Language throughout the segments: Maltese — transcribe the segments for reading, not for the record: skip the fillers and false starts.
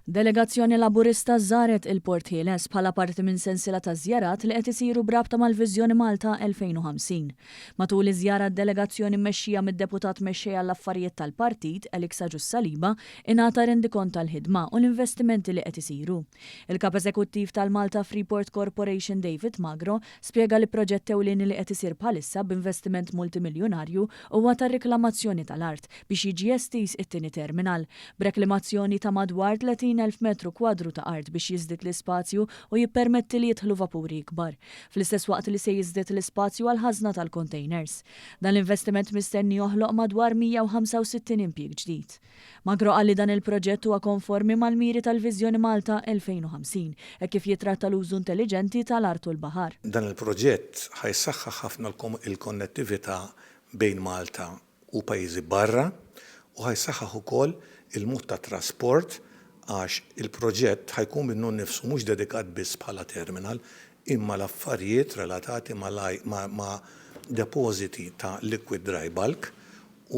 Delegazzjoni Laburista żaret il-Port Ħieles bħala parti minn sensiela ta' żjarat li qed isiru b'rabta mal-Viżjoni Malta 2050. Matul iż-żjara d-delegazzjoni mmexxija mid-Deputat Mexxej għall-Affarijiet tal-Partit, Alex Agius Saliba, ingħata rendikont tal-ħidma u l-investimenti li qed isiru. Il-Kap Eżekuttiv tal-Malta Freeport Corporation David Magro spjega li proġett ewlieni li qed isir bħalissa b'investiment multimiljunarju huwa tar-riklamazzjoni tal-art biex jiġi estiż it-tieni terminal, b'reklimazzjoni ta' madwar 30,000 metru kwadru ta' art biex jiżdied l-ispazju u jippermetti li jidħlu vapuri ikbar, fl-istess waqt li se jiżdied l-ispazju għall-ħażna tal-kontejners. Dan l-investiment mistenni joħloq madwar 165 impjieg ġdid. Magro qal li dan il-proġett huwa konformi mal-miri tal-Viżjoni Malta 2050, hekk kif jitratta l-użu intelliġenti tal-art u l-baħar. Dan il-proġett ħa jsaħħaħ ħafna l-konnettività bejn Malta u pajjiżi barra u ħa jsaħħaħ ukoll il-mod ta' trasport għax il-proġett ħa jkun minnu nnifsu mhux dedikat biss bħala terminal imma l-affarijiet relatati ma' depożiti ta' liquid dry bulk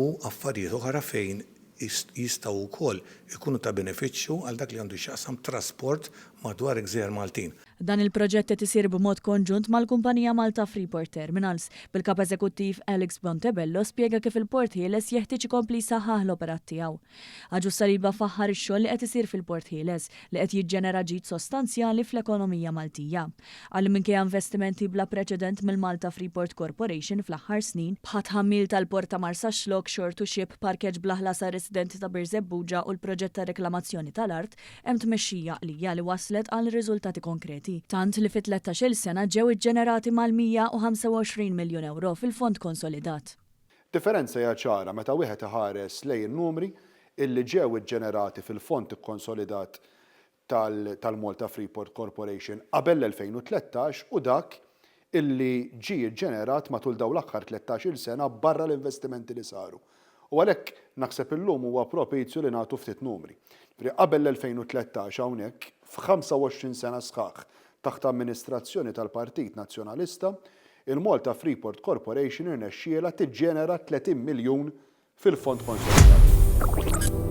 u affarijiet oħra fejn jistgħu wkoll ikunu ta' benefiċċju għal dak li għandu x'jaqsam trasport madwar il-gżejjer Maltin. Dan il-proġett qed isir b'mod konġunt mal-kumpanija Malta Freeport Terminals, bil-Kap Eżekuttiv Alex Montebello spjega kif il-Port Ħieles jeħtieġ ikompli jsaħħaħ l-operat tiegħu. Agius Saliba faħħar ix-xogħol li qed isir fil-Port Ħieles, li qed jiġġenera ġid sostanzjali fl-ekonomija Maltija. Qal li minkejja investimenti bla preċedent mill-Malta Freeport Corporation fl-aħħar snin, bħat-tħammil tal-Port ta' Marsaxlokk, shore to ship, parkeġġ bla ħlas għar-residenti ta' Birżebbuġa u l-proġett ta' reklamazzjoni tal-art, Hemm tmexxija għaqlija li wasslet għal riżultati konkreti, tant li fi tlettax-il sena ġew iġġenerati mal-125 miljun ewro fil-fond konsolidat. Differenza hija ċara meta wieħed iħares lejn in-numri illi ġew iġġenerati fil-fond ikkonsolidat tal-Malta Freeport Corporation qabel l-2013 u dak illi ġie ġġenerat matul dawn l-aħħar tlettax-il sena barra l-investimenti li saru. U għalhekk naħseb illum huwa propizju li nagħtu ftit numri. Jiġifieri qabel l-2013 hawnhekk, f'25 sena sħaħ taħt amministrazzjoni tal-Partit Nazzjonalista, il-Malta Freeport Corporation irnexxielha tiġġenera 30 miljun fil-fond konsolidat.